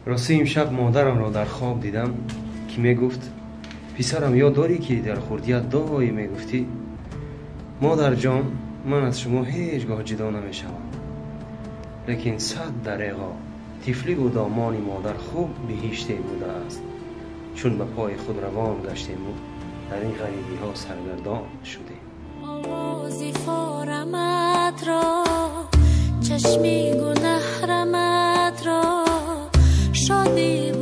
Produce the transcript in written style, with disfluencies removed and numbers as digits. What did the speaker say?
Ростӣ, имшаб модарамро дар хоб дидам, ки мегуфт: «Писарам, ёд дорӣ, ки дар хурдият доим мегуфтӣ?» Модарҷон, ман аз шумо ҳеҷ гоҳ ҷудо намешавам, лекин сад дареғо, тифливу домони модар хуб биҳиште будааст. Чун ба пои худ равон гаштему дар ин ғарибиҳо саргардон шудем. Овози фораматро, чашми гунаҳраматро, шодиву